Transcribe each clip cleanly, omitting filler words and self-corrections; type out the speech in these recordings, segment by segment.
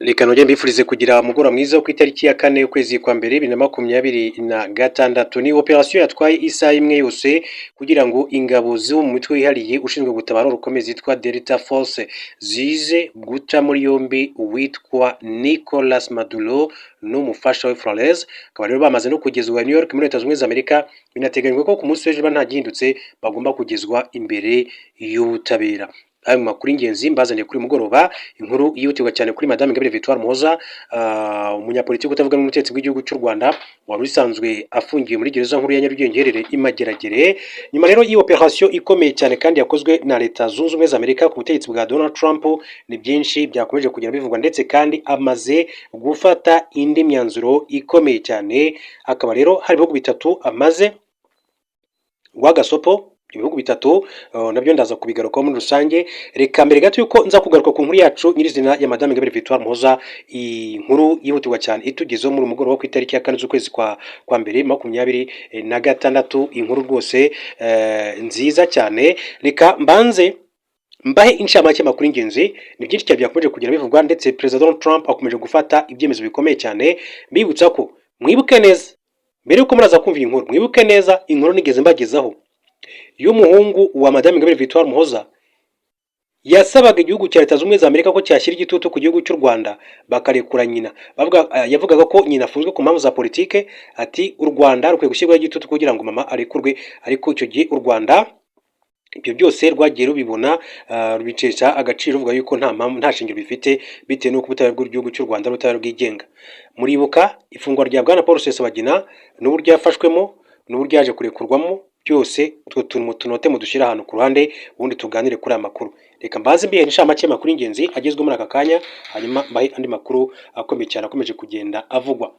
Reka nongere mbifurize kugira umugoroba mwiza wo ku itariki ya 4 ukwezi kwa mbere 2026. Ni operasiyo yatwaye isaha imwe yose kugira ngo ingabo zo mu mutwe wihariye ushinzwe gutabara rukomeye zitwa Delta Force zize guta muri yombi uwitwa Nicolas Maduro n'umufasha we Flores. Akaba rero bamaze no kugezwa New York muri Leta Zunze Ubumwe za Amerika. Binateganyijwe ko ku munsi w'ejo, nta gihindutse, bagomba kugezwa imbere y'ubutabera. Ayo makuru y'ingenzi mbazaniye kuri mugoroba, inkuru yihutirwa cyane kuri Madame Ingabire Victoire Muhoza, umunyapolitiki utavuga n'ubutegetsi bw'igihugu cy'u Rwanda, wari usanzwe afungiwe muri gereza nkuru ya Nyarugenge iherereye i Mageragere. Nyuma rero y'iyi operation ikomeye cyane kandi yakozwe na Leta Zunze Ubumwe za Amerika ku butegetsi bwa Donald Trump, ni byinshi byakomeje kugenda bivugwa, ndetse kandi amaze gufata indi myanzuro ikomeye cyane. Hakaba rero hari ibihugu bitatu amaze guha gasopo. Ibihugu bitatu nabyo ndaza kubigarukaho muri rusange. Reka mbere gato yuko nza kugaruka ku nkuru yacu nyirizina ya Madame Ingabire Victoire Muhoza, inkuru yihutirwa cyane itugezeho muri mugoroba ku itariki ya 4 z'ukwezi kwa mbere 26, inkuru rwose nziza cyane. Reka mbanze mbahe inshamake makuru y'ingenzi. Ni byinshi cyane byakomeje kugenda bivugwa, ndetse Perezida Donald Trump akomeje gufata ibyemezo bikomeye cyane. Mbibutsa ko mwibuke neza, mbere yuko muraza kumva iyi nkuru, mwibuke neza inkuru nigeze mbagezaho y'umuhungu wa Madame Ingabire Victoire Muhoza yasabaga igihugu cya Leta Zunze Ubumwe za Amerika ko cyashyira igitutu ku gihugu cy'u Rwanda bakarekura nyina. Yavugaga ko nyina afunzwe ku mpamvu za politike, ati u Rwanda rukwiye gushyirwaho igitutu kugira ngo mama arekurwe. Ariko icyo gihe u Rwanda ibyo byose rwagiye rubibona, rubicesha agaciro, ruvuga yuko nta mpamvu, nta shingiro bifite, bitewe n'uko ubutabera bw'igihugu cy'u Rwanda ari ubutabera bwigenga. Muribuka ifungwa rya Bwana Paul Rusesabagina n'uburyo yafashwemo n'uburyo yaje kurekurwamo. Byose utwo tuntu mutunote, mudushyire ahantu ku ruhande, ubundi tuganire kuri aya makuru. Reka mbanze mbihe inshamake y'amakuru y'ingenzi agezweho muri aka kanya, hanyuma mbahe andi makuru akomeye cyane akomeje kugenda avugwa.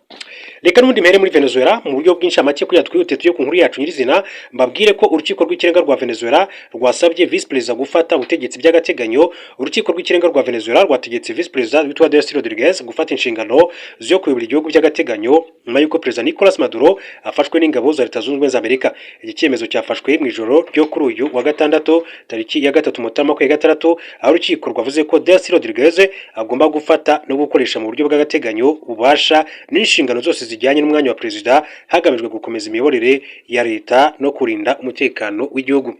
Reka n'ubundi mpere muri Venezuela mu buryo bw'inshamake kugira twihute tujye ku nkuru yacu nyirizina. Mbabwire ko urukiko rw'ikirenga rwa Venezuela rwasabye visi perezida gufata ubutegetsi by'agateganyo. Urukiko rw'ikirenga rwa Venezuela rwategetse visi perezida witwa Delcy Rodriguez gufata inshingano zo kuyobora igihugu by'agateganyo nyuma y'uko Perezida Nicolas Maduro afashwe n'ingabo za Leta Zunze Ubumwe za Amerika. Iki cyemezo cyafashwe mu ijoro ryo kuri uyu wa gatandatu, tariki ya 3 Mutarama 2026, aho urukiko rwavuze ko Delcy Rodriguez agomba gufata no gukoresha mu buryo bw'agateganyo ububasha n'inshingano zose zijyanye n'umwanya wa perezida, hagamijwe gukomeza imiyoborere ya leta no kurinda umutekano w'igihugu.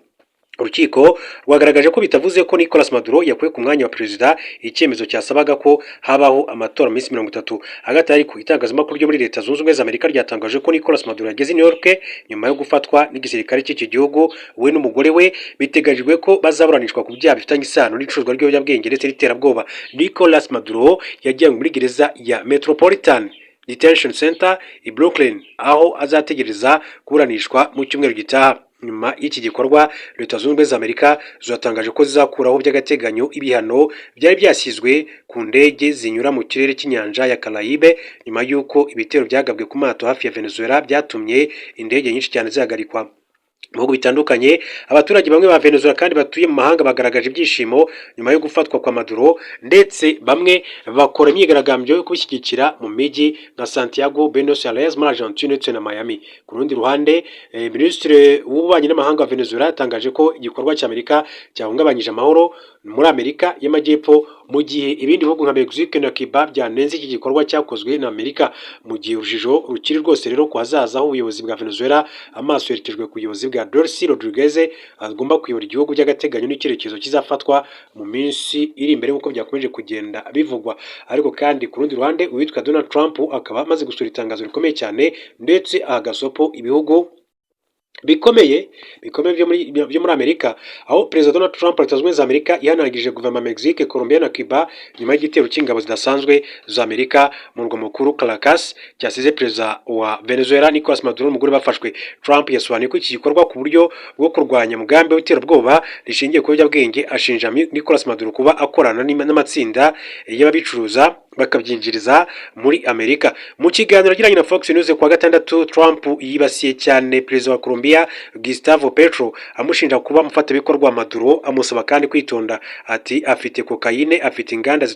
Urukiko rwagaragaje ko bitavuze ko Nicolas Maduro yakuwe ku mwanya wa perezida, icyemezo cyasabaga ko habaho amatora mu minsi 30. Hagati ariko, itangazamakuru ryo muri Leta Zunze Ubumwe za Amerika ryatangaje ko Nicolas Maduro yageze i New York nyuma yo gufatwa n'igisirikare cy'iki gihugu. We n'umugore we biteganyijwe ko bazaburanishwa ku byaha bifitanye isano n'icuruzwa ry'ibiyobyabwenge ndetse n'iterabwoba. Nicolas Maduro yajyanywe muri gereza ya Metropolitan Detention Center i Brooklyn, aho azategereza kuburanishwa mu cyumweru gitaha. Nyuma y'iki gikorwa, Leta Zunze Ubumwe za Amerika zatangaje ko zizakuraho by'agateganyo ibihano byari byashyizwe ku ndege zinyura mu kirere cy'inyanja ya Caraïbe, nyuma y'uko ibitero byagabwe ku mato hafi ya Venezuela byatumye indege nyinshi cyane zihagarikwa. Mu bihugu bitandukanye, abaturage bamwe ba Venezuela kandi batuye mu mahanga bagaragaje ibyishimo nyuma yo gufatwa kwa Maduro, ndetse bamwe bakora imyigaragambyo yo kubishyigikira mu mijyi nka Santiago, Buenos Aires muri Argentine ndetse na Miami. Ku rundi ruhande, Minisitiri w'Ububanyi n'Amahanga wa Venezuela yatangaje ko igikorwa cy'Amerika cyahungabanyije amahoro muri Amerika y'Amajyepfo, mu gihe ibindi bihugu nka Mexique na Cuba byanenze iki gikorwa cyakozwe na Amerika. Mu gihe urujijo rukiri rwose rero ku hazaza h'ubuyobozi bwa Venezuela, amaso yerekejwe ku buyobozi bwa Delcy Rodriguez agomba kuyobora igihugu by'agateganyo n'icyerekezo kizafatwa mu minsi iri imbere, nk'uko byakomeje kugenda bivugwa. Ariko kandi ku rundi ruhande, uwitwa Donald Trump akaba amaze gusohora itangazo rikomeye cyane, ndetse aha gasopo ibihugu bikomeye bikomeye byo muri Amerika, aho Perezida Donald Trump, Leta Zunze Ubumwe za Amerika yihanangirije guverinoma ya Mexique, Colombia na Cuba nyuma y'igitero cy'ingabo zidasanzwe za Amerika mu murwa mukuru Caracas cyasize Perezida wa Venezuela Nicolas Maduro n'umugore bafashwe. Trump yasobanuye ko iki gikorwa ku buryo bwo kurwanya umugambi w'iterabwoba rishingiye ku biyobyabwenge, ashinja Nicolas Maduro kuba akorana n'amatsinda y'ababicuruza bakabyinjiriza muri Amerika. Mu kiganiro yagiranye na Fox News kuwa gatandatu, Trump yibasiye cyane Perezida wa Colombia Gustavo Petro, amushinja kuba umufatanyabikorwa wa Maduro, amusaba kandi kwitonda. Ati afite kokayine, afite inganda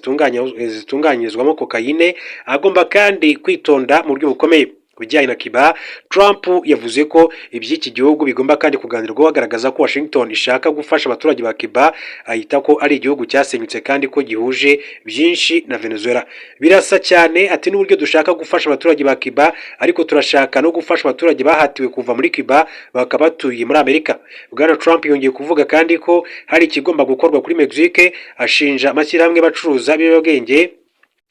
zitunganyirizwamo kokayine, agomba kandi kwitonda mu buryo bukomeye. Ku bijyanye na Cuba, Trump yavuze ko iby'iki gihugu bigomba kandi kuganirwaho, agaragaza ko Washington ishaka gufasha abaturage ba Cuba, ahita ko ari igihugu cyasenyutse kandi ko gihuje byinshi na Venezuela. Birasa cyane, ati, n'uburyo dushaka gufasha abaturage ba Cuba, ariko turashaka no gufasha abaturage bahatiwe kuva muri Cuba bakaba batuye muri Amerika. Bwana Trump yongeye kuvuga kandi ko hari ikigomba gukorwa kuri Mexique, ashinja amashyirahamwe bacuruza ibiyobyabwenge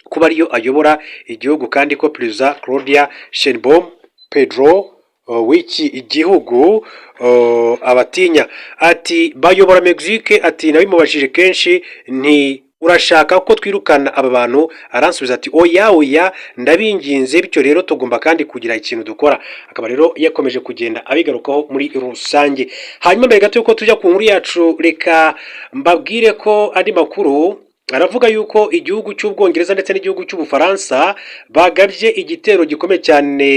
kuba ariyo ayobora igihugu, kandi ko Perezida Claudia Sheinbaum Pedro w'iki gihugu abatinya. Ati bayobora Mexique. Ati nabimubajije kenshi nti urashaka ko twirukana aba bantu? Aransubiza ati oya, oya, ndabinginze. Bityo rero tugomba kandi kugira ikintu dukora. Akaba rero yakomeje kugenda abigarukaho muri rusange. Hanyuma mbere gato yuko tujya ku nkuru yacu, reka mbabwire ko andi makuru aravuga yuko igihugu cy'Ubwongereza ndetse n'igihugu cy'Ubufaransa bagabye igitero gikomeye cyane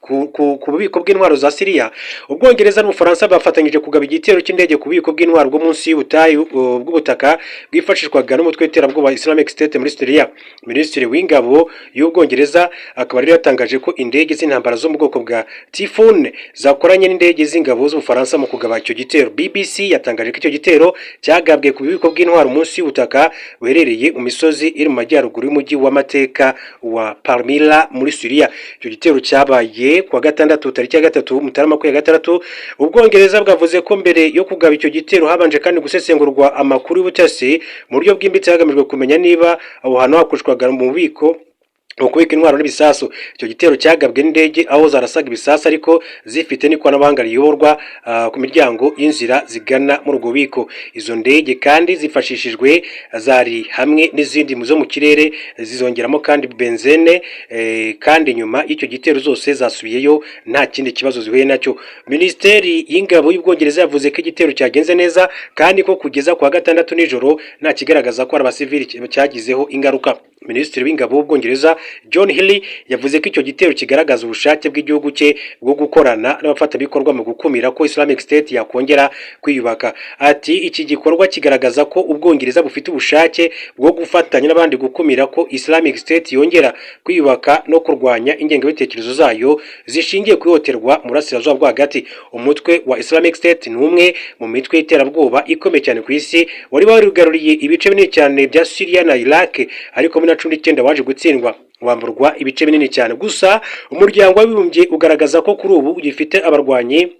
ku bubiko bw'intwaro za Siriya. Ubwongereza n'Ubufaransa bafatanyije kugaba igitero cy'indege ku bubiko bw'intwaro bwo munsi y'ubutayu bw'ubutaka bwifashishwaga n'umutwe w'iterabwoba Islamic State muri Syria. Minisitiri w'ingabo y'Ubwongereza akaba rero yatangaje ko indege z'intambara zo mu bwoko bwa Typhoon zakoranye n'indege z'ingabo z'Ubufaransa mu kugaba icyo gitero. BBC yatangaje ko icyo gitero cyagabwe ku bubiko bw'intwaro munsi y'ubutaka buherereye mu misozi iri mu majyaruguru y'umujyi w'amateka wa Palmyra muri Syria. Icyo gitero cyabaye kuwa gatandatu, tariki ya 3 Mutarama 26. Ubwongereza bwavuze ko mbere yo kugaba icyo gitero habanje kandi gusesengurwa amakuru y'ubutasi mu buryo bwimbitse, hagamijwe kumenya niba aho hantu hakoreshwaga mu bubiko mu kubika intwaro n'ibisasu. Icyo gitero cyagabwe n'indege aho zarasaga ibisasu, ariko zifite n'ikoranabuhanga riyoborwa ku miryango y'inzira zigana muri ubwo bubiko. Izo ndege kandi zifashishijwe zari hamwe n'izindi zo mu kirere, zizongeramo kandi benzene, kandi nyuma y'icyo gitero zose zasubiyeyo nta kindi kibazo zihuye nacyo. Minisiteri y'ingabo y'Ubwongereza yavuze ko igitero cyagenze neza, kandi ko kugeza ku wa gatandatu nijoro nta kigaragaza ko ari abasivili cyagizeho ingaruka. Minisitiri w'ingabo w'Ubwongereza John Healey yavuze ko icyo gitero kigaragaza ubushake bw'igihugu cye bwo gukorana n'abafatanyabikorwa mu gukumira ko Islamic State yakongera kwiyubaka. Ati iki gikorwa kigaragaza ko Ubwongereza bufite ubushake bwo gufatanya n'abandi gukumira ko Islamic State yongera kwiyubaka no kurwanya ingengabitekerezo zayo zishingiye ku ihohoterwa mu burasirazuba bwo hagati. Umutwe wa Islamic State ni umwe mu mitwe y'iterabwoba ikomeye cyane ku isi, wari warigaruriye ibice binini cyane bya Syria na Iraq, ariko muri 19 waje gutsindwa, wamburwa ibice binini cyane. Gusa Umuryango w'Abibumbye ugaragaza ko kuri ubu ugifite abarwanyi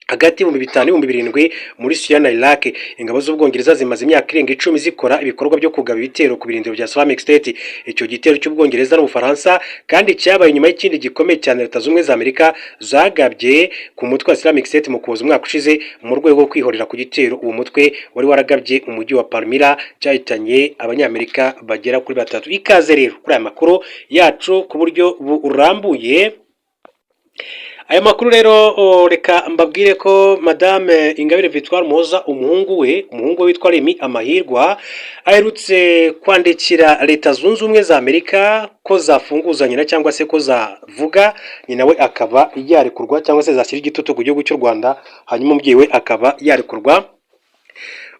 hagati y'ibihumbi 5 n'ibihumbi 7 muri Syria na Iraq. Ingabo z'Ubwongereza zimaze imyaka irenga 10 zikora ibikorwa byo kugaba ibitero ku birindiro bya Islamic State. Icyo gitero cy'Ubwongereza n'Ubufaransa kandi cyabaye nyuma y'ikindi gikomeye cyane Leta Zunze Ubumwe za Amerika zagabye ku mutwe wa Islamic State mu Kuboza umwaka ushize, mu rwego rwo kwihorera ku gitero uwo mutwe wari waragabye mu mujyi wa Palmyra cyahitanye Abanyamerika bagera kuri batatu. Ikaze rero kuri aya makuru yacu ku buryo burambuye. Aya makuru rero, reka mbabwire ko Madame Ingabire Victoire Muhoza, umuhungu we witwa Remy Amahirwa aherutse kwandikira Leta Zunze Ubumwe za Amerika ko zafunguza nyina, cyangwa se ko zavuga nyina we akaba yarekurwa, cyangwa se zashyira igitutu ku gihugu cy'u Rwanda, hanyuma umubyeyi we akaba yarekurwa.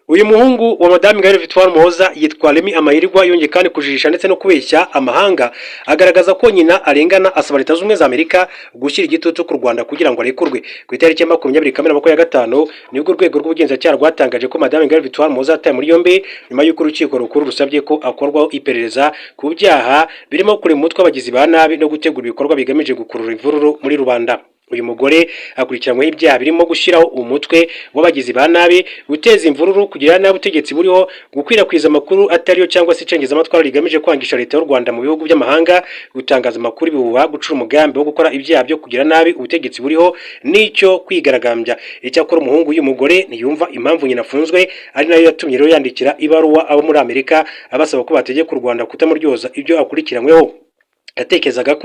Uyu muhungu wa Madame Ingabire Victoire Muhoza yitwa Remy Amahirwa, yongeye kandi kujijisha ndetse no kubeshya amahanga, agaragaza ko nyina arengana, asaba Leta Zunze Ubumwe za Amerika gushyira igitutu ku Rwanda kugira ngo arekurwe. Ku itariki ya 20 Kamena 25 nibwo urwego rw'ubugenzacyaha rwatangaje ko Madame Ingabire Victoire Muhoza yatawe muri yombi, nyuma y'uko urukiko rukuru rusabye ko akorwaho iperereza ku byaha birimo kurema umutwe w'abagizi ba nabi no gutegura ibikorwa bigamije gukurura imvururu muri rubanda. Uyu mugore akurikiranyweho ibyaha birimo gushyiraho umutwe w'abagizi ba nabi, guteza imvururu, kugira nabi ubutegetsi buriho, gukwirakwiza amakuru atariyo cyangwa se icengezamatwara rigamije kwangisha Leta y'u Rwanda mu bihugu by'amahanga, gutangaza amakuru ibihuha, gucura umugambi wo gukora ibyaha byo kugira nabi ubutegetsi buriho n'icyo kwigaragambya. Icyakora umuhungu w'uyu mugore ntiyumva impamvu nyina afunzwe, ari nayo yatumye rero yandikira ibaruwa abo muri Amerika abasaba ko bategeka u Rwanda kutamuryoza ibyo akurikiranyweho. Yatekerezaga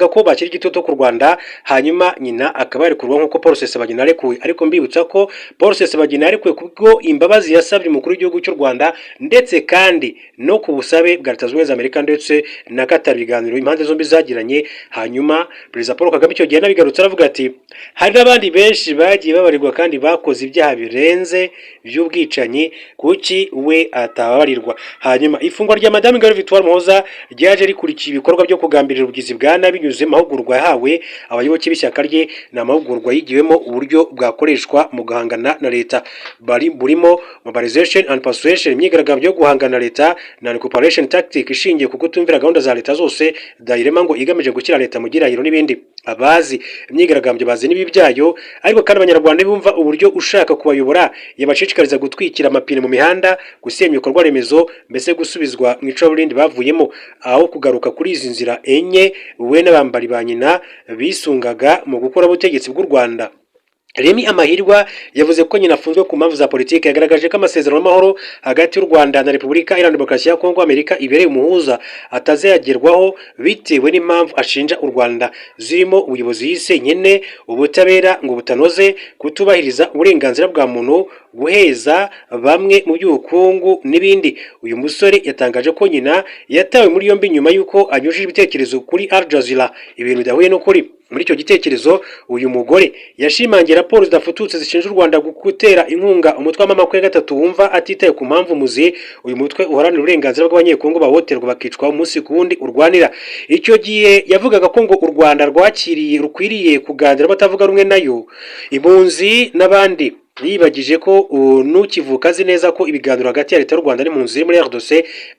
ko bashyira igitutu ku Rwanda, hanyuma nyina akaba yarekurwa nk'uko Paul Rusesabagina yarekuwe. Ariko mbibutsa ko Paul Rusesabagina yarekuwe kubwo imbabazi yasabye umukuru w'igihugu cy'u Rwanda, ndetse kandi no ku busabe bwa Leta Zunze Ubumwe za Amerika ndetse na Qatar, ibiganiro impande zombi zagiranye. Hanyuma Perezida Paul Kagame icyo gihe anabigarutse, aravuga ati hari n'abandi benshi bagiye babarirwa kandi bakoze ibyaha birenze by'ubwicanyi, kuki we atababarirwa? Hanyuma ifungwa rya Madame Ingabire Victoire Muhoza ryerekana ko ryaje rikurikiye ibikorwa byo kugambirira ubugizi bwa nabi binyuze mu mahugurwa yahawe abayoboke b'ishyaka rye. Ni amahugurwa yigiwemo uburyo bwakoreshwa mu guhangana na leta, bari burimo mobilization and persuasion, imyigaragambyo yo guhangana na leta, na cooperation tactic ishingiye ku kutumvira gahunda za leta zose, dilemma ngo igamije gushyira leta mu gihirahiro n'ibindi. Abazi imyigaragambyo bazi n'ibi byayo, ariko kandi Abanyarwanda bumva uburyo ushaka kubayobora yabashishikariza gutwikira amapine mu mihanda, gusenya ibikorwa remezo, mbese gusubizwa mu icuraburindi bavuyemo, aho kugaruka kuri izi nzira enye we n'abambari ba nyina bisungaga mu gukora ubutegetsi bw'u Rwanda. Remy Amahirwa yavuze ko nyina afunzwe ku mpamvu za politiki. Yagaragaje ko amasezerano y'amahoro hagati y'u Rwanda na Repubulika Iharanira Demokarasi ya Kongo, Amerika ibereye umuhuza, atazagerwaho bitewe n'impamvu ashinja u Rwanda, zirimo ubuyobozi yise nyene, ubutabera ngo butanoze, kutubahiriza uburenganzira bwa muntu, guheza bamwe mu by'ubukungu n'ibindi. Uyu musore yatangaje ko nyina yatawe muri yombi nyuma y'uko anyujije ibitekerezo kuri Al Jazeera, ibintu bidahuye n'ukuri. Muri icyo gitekerezo, uyu mugore yashimangiye raporo zidafututse zishinja u Rwanda gutera inkunga umutwe wa M23, wumva atitaye ku mpamvu muzi uyu mutwe uharanira uburenganzira bw'Abanyekongo bahohoterwa, bakicwa umunsi ku wundi urwanira. Icyo gihe yavugaga ko ngo u Rwanda rwakiriye rukwiriye kuganira batavuga rumwe nayo, impunzi n'abandi. Yibagije ko n'ukivuka azi neza ko ibiganiro hagati ya leta y'u Rwanda n'impunzi ziri muri RDC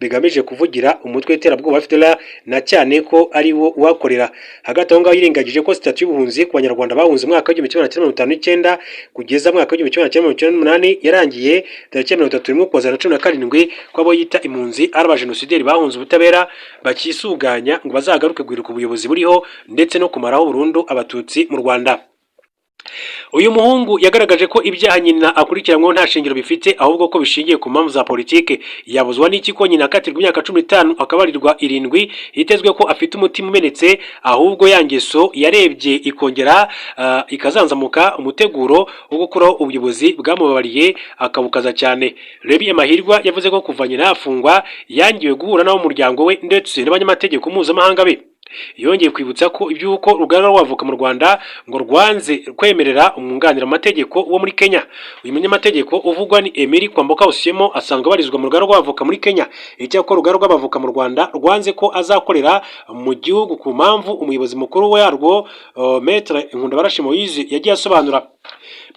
bigamije kuvugira umutwe w'iterabwoba FDLR, na cyane ko ari wo uhakorera. Hagati aho ngaho, yirengagije ko statut y'ubuhunzi ku Banyarwanda bahunze umwaka w'1959 kugeza mwaka w'1998 yarangiye tariki ya 31 Ukuboza 2017, ko abo yita impunzi ari abajenosideri bahunze ubutabera, bakisuganya ngo bazagaruke guhirika ubuyobozi buriho ndetse no kumaraho burundu Abatutsi mu Rwanda. Uyu muhungu yagaragaje ko ibyaha nyina akurikiranyweho nta shingiro bifite, ahubwo ko bishingiye ku mpamvu za politike. Yabuzwa n'iki ko nyina akatirwa imyaka 15, akabarirwa 7, hitezwe ko afite umutima umenetse, ahubwo ya ngeso yarebye ikongera ikazanzamuka, umuteguro wo gukuraho ubuyobozi bwamubabariye akabukaza cyane. Remy Amahirwa yavuze ko kuva nyina yafungwa yangiwe guhura n'abo mu muryango we ndetse n'abanyamategeko mpuzamahanga be. Yongeye kwibutsa ko iby'uko urugaga rw'abavoka mu Rwanda ngo rwanze kwemerera umwunganira mu mategeko wo muri Kenya. Uyu munyamategeko uvugwa ni Emily Kwamboka Osiemo, asanzwe abarizwa mu rugaga rw'abavoka muri Kenya. Icyakora urugaga rw'abavoka mu Rwanda rwanze ko azakorera mu gihugu ku mpamvu umuyobozi mukuru warwo, Maître Nkundabarashi Moise, yagiye asobanura.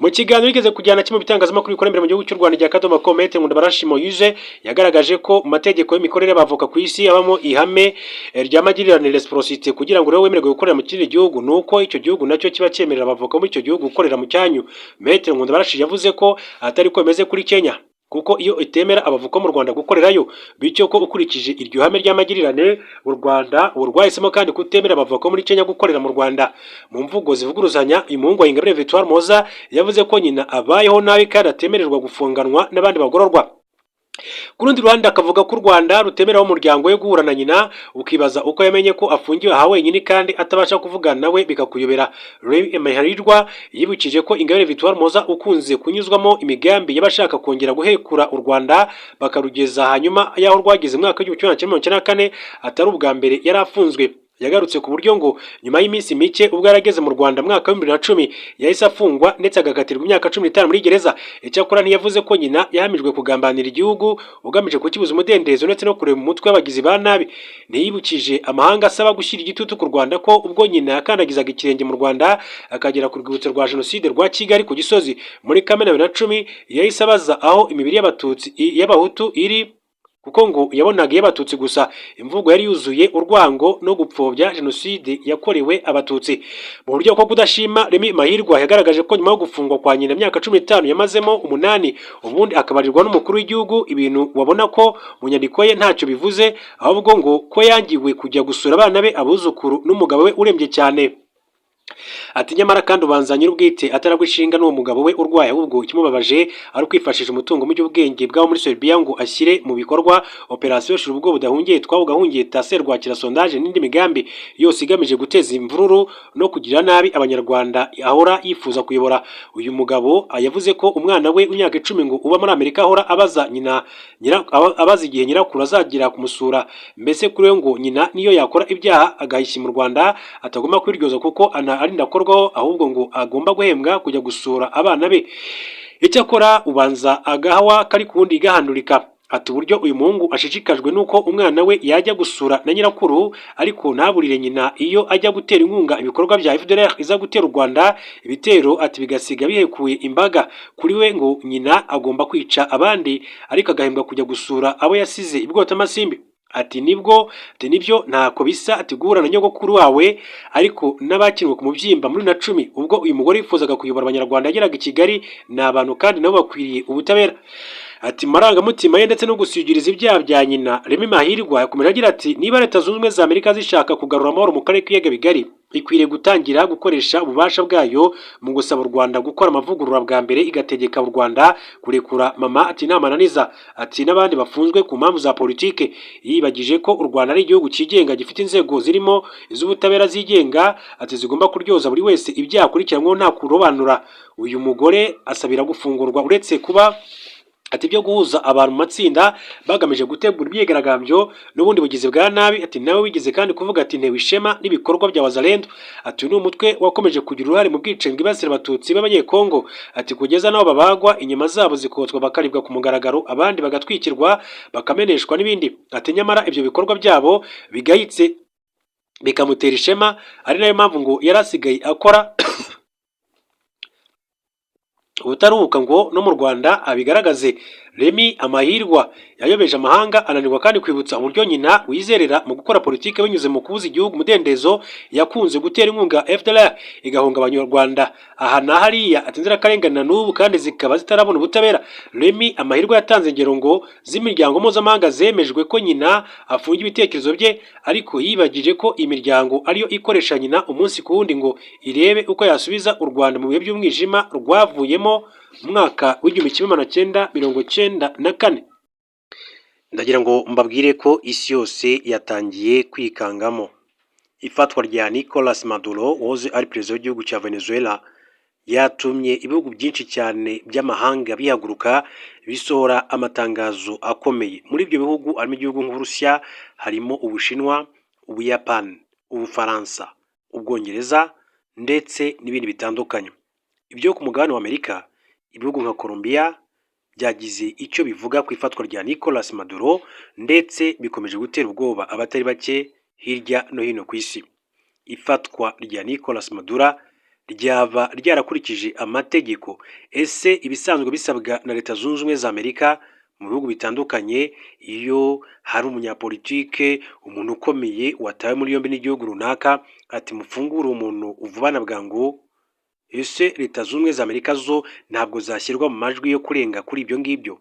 Mu kiganiro yigeze kujyana kimwe mu bitangazamakuru bikora imbere mu gihugu cy'u Rwanda rya Kadomo com, Maître Nkundabarashi Moise yagaragaje ko mu mategeko y'imikorere y'abavoka ku isi habamo ihame rya magirirane, réciprocité. Kugira ngo rero wemererwe gukorera mu kindi gihugu, ni uko icyo gihugu nacyo kiba cyemerera abavoka muri icyo gihugu gukorera mu cyanyu. Maître Nkundabarashi yavuze ko atari ko bimeze kuri Kenya, kuko iyo itemera abavoka mu Rwanda gukorerayo, bityo ko ukurikije iryo hame ry'amagirirane, u Rwanda ubu rwahisemo kandi kutemera abavoka muri Kenya gukorera mu Rwanda. Mu mvugo zivuguruzanya, uyu muhungu wa Ingabire Victoire Muhoza yavuze ko nyina abayeho nabi kandi atemererwa gufunganwa n'abandi bagororwa. Ku rundi ruhande akavuga ko u Rwanda rutemeraho umuryango we guhura na nyina, ukibaza uko yamenye ko afungiwe aha wenyine kandi atabasha kuvugana nawe bikakuyobera. Remy Mahirwa yibukije ko Ingabire Victoire Muhoza ukunze kunyuzwamo imigambi y'abashaka kongera guhekura u Rwanda bakarugeza hanyuma y'aho rwageze mu mwaka w'1994, atari ubwa mbere yari afunzwe. Yagarutse ku buryo ngo nyuma y'iminsi mike ubwo yarageze mu Rwanda mu mwaka wa 2010 yahise afungwa, ndetse agakatirwa imyaka 15 muri gereza. Icyakora ntiyavuze ko nyina yahamijwe kugambanira igihugu ugamije kukibuza umudendezo ndetse no kureba umutwe w'abagizi ba nabi. Ntiyibukije amahanga asaba gushyira igitutu ku Rwanda ko ubwo nyina yakandagizaga ikirenge mu Rwanda akagera ku rwibutso rwa jenoside rwa Kigali ku Gisozi muri Kamena 2010, yahise abaza aho imibiri y'Abatutsi, y'Abahutu iri, kuko ngo yabonaga iy'Abatutsi gusa. Imvugo yari yuzuye urwango no gupfobya jenoside yakorewe Abatutsi. Mu buryo bwo kudashima, Remy Mahirwa yagaragaje ko nyuma yo gufungwa kwa nyina imyaka 15 yamazemo 8, ubundi akabarirwa n'umukuru w'igihugu, ibintu wabona ko mu nyandiko ye ntacyo bivuze, ahubwo ngo ko yangiwe kujya gusura abana be, abuzukuru n'umugabo we urembye cyane. Ati: "Nyamara kandi ubanza nyir'ubwite ataragwa ishinga n'uwo mugabo we urwaye, ahubwo ikimubabaje ari ukwifashisha umutungo mu by'ubwenge bw'abo muri Serbia ngo ashyire mu bikorwa operasiyo shira ubwo budahungitwa ugahungita serwakira, sondage n'indi migambi yose igamije guteza imvururu no kugira nabi Abanyarwanda ahora yifuza kuyobora." Uyu mugabo yavuze ko umwana we w'imyaka 10 ngo uba muri Amerika ahora abaza nyina, abaza igihe nyirakuru azagira kumusura. Mbese kuri we ngo nyina niyo yakora ibyaha agahishya mu Rwanda atagomba kwiryoza, kuko ana ari ndakorwaho, ahubwo ngo agomba guhembwa kujya gusura abana be. Icyakora ubanza agahawa kari ku wundi gahandurika. Ati uburyo uyu muhungu ashishikajwe n'uko umwana we yajya gusura na nyirakuru, ariko ntaburire nyina iyo ajya gutera inkunga ibikorwa bya FDLR iza gutera u Rwanda ibitero, ati bigasiga bihekuye imbaga. Kuri we ngo nyina agomba kwica abandi, ariko agahembwa kujya gusura abo yasize i Bwotamasimbi. Ati nibwo, ati nibyo, ntako bisa, ati guhura na nyogokuru wawe ariko n'abakinwe ku mubyimba muri 2010 ubwo uyu mugore wifuzaga kuyobora Abanyarwanda yageraga i Kigali, ni abantu kandi nabo bakwiriye ubutabera. Ati marangamutima ye ndetse no gusigiriza ibyaha bya nyina, Remy Mahirwa yakomeje agira ati niba Leta Zunze Ubumwe za Amerika zishaka kugarura amahoro mu karere k'ibiyaga bigari, ikwiriye gutangira gukoresha ububasha bwayo mu gusaba u Rwanda gukora amavugurura bwa mbere, igategeka u Rwanda kurekura mama, ati nta mananiza, ati n'abandi bafunzwe ku mpamvu za politike. Yibagije ko u Rwanda ari igihugu cyigenga gifite inzego zirimo iz'ubutabera zigenga, ati zigomba kuryoza buri wese ibyaha akurikiranyweho nta kurobanura. Uyu mugore asabira gufungurwa uretse kuba ati ibyo guhuza abantu mu matsinda bagamije gutegura imyigaragambyo n'ubundi bugizi bwa nabi. Ati nawe wigeze kandi kuvuga ati ntewe ishema n'ibikorwa bya Wazalendo. Ati uyu ni umutwe wakomeje kugira uruhare mu bwicanyi bwibasira Abatutsi b'Abanyekongo, ati kugeza n'aho babagwa, inyama zabo zikotswa bakaribwa ku mugaragaro, abandi bagatwikirwa, bakameneshwa n'ibindi. Ati nyamara ibyo bikorwa byabo bigayitse bikamutera ishema, ari nayo mpamvu ngo yari asigaye akora ubutaruhuka ngo no mu Rwanda abigaragaze. Remy Amahirwa yayobeje amahanga, ananirwa kandi kwibutsa uburyo nyina wizerera mu gukora politiki binyuze mu kubuza igihugu umudendezo yakunze gutera inkunga FDLR igahungabanya u Rwanda aha na hariya, ati inzirakarengane na n'ubu kandi zikaba zitarabona ubutabera. Remy Amahirwa yatanze ingero ngo z'imiryango mpuzamahanga zemejwe ko nyina afunga ibitekerezo bye, ariko yibagije ko imiryango ariyo ikoresha nyina umunsi ku wundi ngo irebe uko yasubiza u Rwanda mu bihe by'umwijima rwavuyemo mu mwaka w'1994. Ndagira ngo mbabwire ko isi yose yatangiye kwikangamo ifatwa rya Nicolas Maduro wahoze ari perezida w'igihugu cya Venezuela. Yatumye ibihugu byinshi cyane by'amahanga bihaguruka bisohora amatangazo akomeye. Muri ibyo bihugu harimo igihugu nk'Uburusiya, harimo Ubushinwa, Ubuyapani, Ubufaransa, Ubwongereza ndetse n'ibindi bitandukanye. Ibyo ku mugabane wa Amerika, ibihugu nka Colombia byagize icyo bivuga ku ifatwa rya Nicolas Maduro, ndetse bikomeje gutera ubwoba abatari bake hirya no hino ku isi. Ifatwa rya Nicolas Maduro ryaba ryarakurikije amategeko? Ese ibisanzwe bisabwa na Leta Zunze Ubumwe za Amerika mu bihugu bitandukanye iyo hari umunyapolitike, umuntu ukomeye watawe muri yombi n'igihugu runaka, ati mufungure umuntu vuba na bwangu, ese Leta Zunze Ubumwe za Amerika zo ntabwo zashyirwa mu majwi yo kurenga kuri ibyo ngibyo?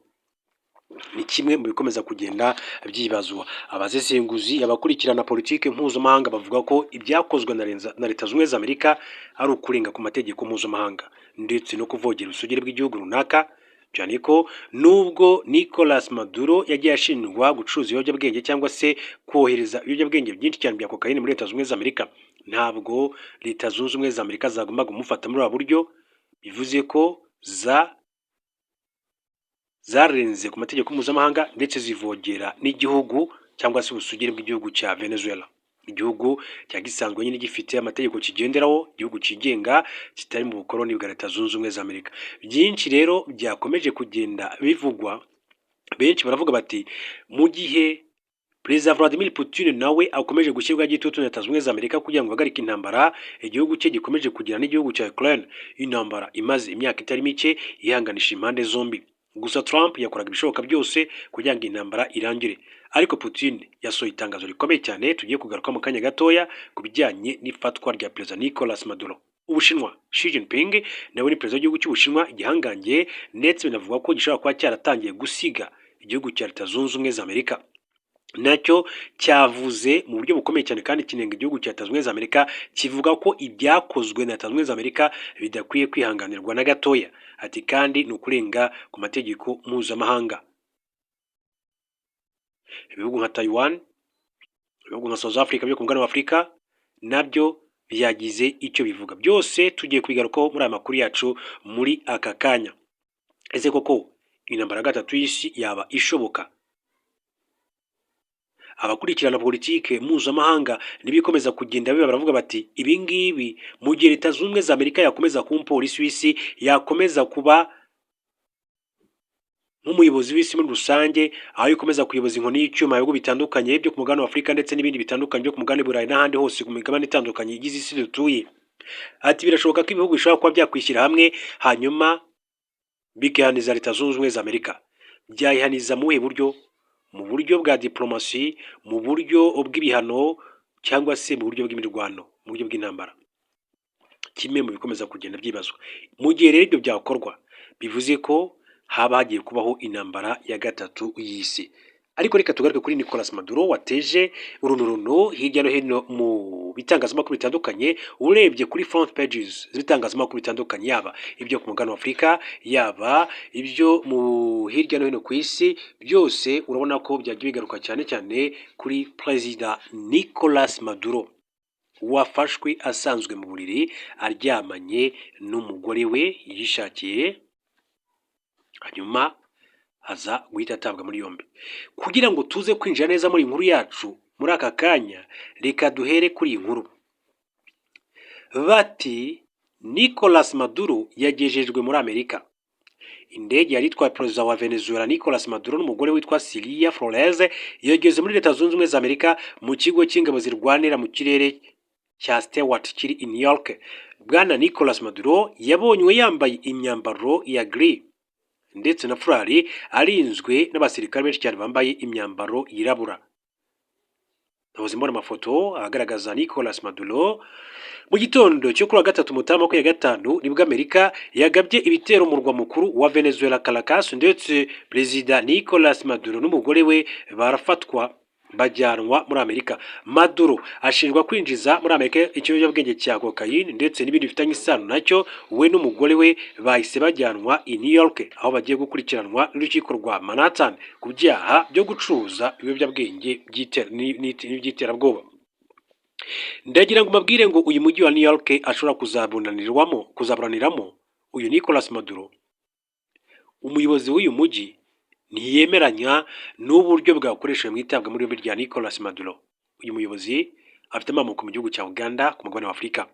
Ni kimwe mu bikomeza kugenda byibazwa. Abasesenguzi, abakurikirana politiki mpuzamahanga bavuga ko ibyakozwe na Leta Zunze Ubumwe za Amerika ari ukurenga ku mategeko mpuzamahanga ndetse no kuvogera ubusugire bw'igihugu runaka, cyane ko nubwo Nicolas Maduro yagiye ashinjwa gucuruza ibiyobyabwenge cyangwa se kohereza ibiyobyabwenge byinshi cyane bya kokayine muri Leta Zunze Ubumwe za Amerika, ntabwo Leta Zunze Ubumwe za Amerika zagombaga kumufata muri ubu buryo. Bivuze ko za zarenze ku mategeko mpuzamahanga ndetse zivogera n'igihugu cyangwa se ubusugire bw'igihugu cya Venezuela, igihugu cyari gisanzwe nyine gifite amategeko kigenderaho, igihugu cyigenga kitari mu bukoloni bwa Leta Zunze Ubumwe za Amerika. Byinshi rero byakomeje kugenda bivugwa, benshi baravuga bati mu gihe Perezida Vladimir Putin nawe akomeje gushyirwaho igitutu na Leta Zunze Ubumwe za Amerika kugira ngo ahagarike intambara igihugu cye gikomeje kugira n'igihugu cya Ukraine, intambara imaze imyaka itari mike ihanganisha impande zombi. Gusa Trump yakoraga ibishoboka byose kugira ngo intambara irangire, ariko Putin yasohoye itangazo rikomeye cyane tugiye kugaruka mu kanya gatoya ku bijyanye n'ifatwa rya Perezida Nicolas Maduro. Ubushinwa, Xi Jinping nawe ni perezida w'igihugu cy'Ubushinwa, igihangange, ndetse binavugwa ko gishobora kuba cyaratangiye gusiga igihugu cya Leta Zunze Ubumwe za Amerika. Nacyo cyavuze mu buryo bukomeye cyane kandi kinenga igihugu cya Leta Zunze Ubumwe za Amerika, kivuga ko ibyakozwe na Leta Zunze Ubumwe za Amerika bidakwiye kwihanganirwa na gatoya, ati kandi ni ukurenga ku mategeko mpuzamahanga. Ibihugu nka Taiwan, ibihugu nka South Africa byo ku mugabane wa Afurika nabyo byagize icyo bivuga. Byose tugiye kubigarukaho muri aya makuru yacu muri aka kanya. Ese koko intambara ya gatatu y'isi yaba ishoboka? Abakurikirana politike mpuzamahanga n'ibikomeza kugenda biba baravuga bati ibi ngibi mu gihe Leta Zunze Ubumwe za Amerika yakomeza kuba umupolisi w'isi, yakomeza kuba Nk'umuyobozi w'isi muri rusange, aho ikomeza kuyoboza inkoni y'icyuma ibihugu bitandukanye byo ku mugabane wa Afurika ndetse n'ibindi bitandukanye byo ku mugabane Burayi n'ahandi hose ku migabane itandukanye igize isi dutuye. Ati: "Birashoboka ko ibihugu bishobora kuba byakwishyira hamwe, hanyuma bigahaniza Leta Zunze Ubumwe za Amerika." Byayihaniza mu buhe buryo? Mu buryo bwa diplomasi, mu buryo bw'ibihano, cyangwa se mu buryo bw'imirwano, mu buryo bw'intambara? Kimwe mu bikomeza kugenda byibazwa. Mu gihe rero ibyo byakorwa, bivuze ko haba hagiye kubaho intambara ya gatatu y'isi. Ariko reka tugaruke kuri Nicolas Maduro wateje urunturuntu hirya no hino mu bitangazamakuru bitandukanye. Urebye kuri front pages z'ibitangazamakuru bitandukanye, yaba ibyo ku mugabane wa Afurika, yaba ibyo mu hirya no hino ku isi, byose urabona ko byagiye bigaruka cyane cyane kuri Perezida Nicolas Maduro wafashwe asanzwe mu buriri aryamanye n'umugore we yishakiye, hanyuma aza guhita atabwa muri yombi. Kugira ngo tuze kwinjira neza muri iyi nkuru yacu muri aka kanya, reka duhere kuri iyi nkuru. Bati: "Nicolas Maduro yagejejwe muri Amerika." Indege yari itwaye perezida wa Venezuela Nicolas Maduro n'umugore witwa Cilia Flores yageze muri Leta Zunze Ubumwe za Amerika mu kigo cy'ingabo zirwanira mu kirere cya Stewart kiri i New York. Bwana Nicolas Maduro yabonywe yambaye imyambaro ya gris ndetse na furari, arinzwe n'abasirikare benshi cyane bambaye imyambaro yirabura. Nahoze mbona amafoto agaragaza Nicolas Maduro. Mu gitondo cyo kuri wa gatatu, Mutarama 25, nibwo Amerika yagabye ibitero mu murwa mukuru wa Venezuela, Caracas, ndetse Perezida Nicolas Maduro n'umugore we barafatwa bajyanwa muri Amerika. Maduro ashinjwa kwinjiza muri Amerika ikiyobyabwenge cya kokayine ndetse n'ibindi bifitanye isano nacyo. We n'umugore we bahise bajyanwa i New York, aho bagiye gukurikiranwa n'urukiko rwa Manhattan ku byaha byo gucuruza ibiyobyabwenge n'iby'iterabwoba. Ndagira ngo mbabwire ngo uyu mujyi wa New York ashobora kuzaburaniramo uyu Nicolas Maduro, umuyobozi w'uyu mujyi ntiyemeranya n'uburyo bwakoreshejwe mu itabwa muri yombi rya Nicolas Maduro. Uyu muyobozi afite amamuko mu gihugu cya Uganda ku mugabane wa Afurika.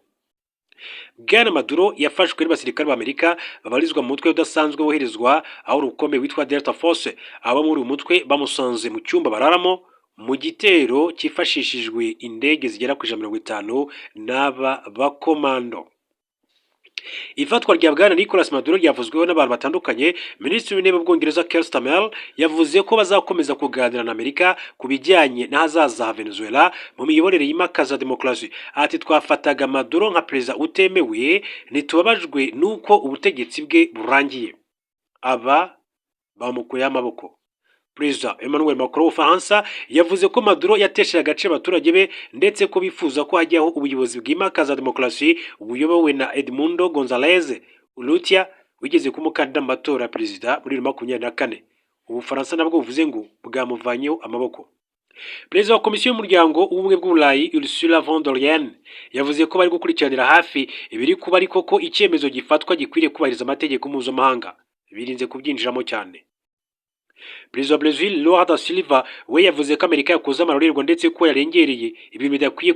Bwana Maduro yafashwe n'abasirikare b'Amerika babarizwa mu mutwe udasanzwe woherezwa aho rukomeye witwa Delta Force. Abo muri uyu mutwe bamusanze mu cyumba bararamo mu gitero cyifashishijwe indege zigera ku 150 n'aba bakomando. Ifatwa rya bwana Nicolas Maduro ryavuzweho n'abantu batandukanye. Minisitiri w'Intebe w'Ubwongereza Keir Starmer yavuze ko bazakomeza kuganira na Amerika ku bijyanye n'ahazaza ha Venezuela mu miyoborere yimakaza demokarasi. Ati: "Twafataga Maduro nka perezida utemewe, ntitubabajwe n'uko ubutegetsi bwe burangiye." Aba bamukuyeho amaboko. Perezida Emmanuel Macron w'Ubufaransa yavuze ko Maduro yatesheje agaciro abaturage be, ndetse ko bifuza ko hajyaho ubuyobozi bwimakaza demokarasi buyobowe na Edmundo Gonzalez Urrutia wigeze kuba umukandida mu matora ya perezida muri 2024. Ubufaransa nabwo buvuze ngo bwamuvanyeho amaboko. Perezida wa Komisiyo y'Umuryango w'Ubumwe bw'Uburayi, Ursula von der Leyen, yavuze ko bari gukurikiranira hafi ibiri kuba, ariko ko icyemezo gifatwa gikwiriye kubahiriza amategeko mpuzamahanga. Birinze kubyinjiramo cyane. Perezida wa Brazil, Lula da Silva, we yavuze ko Amerika yakoze amarorerwa ndetse ko yarengereye, ibintu bidakwiye.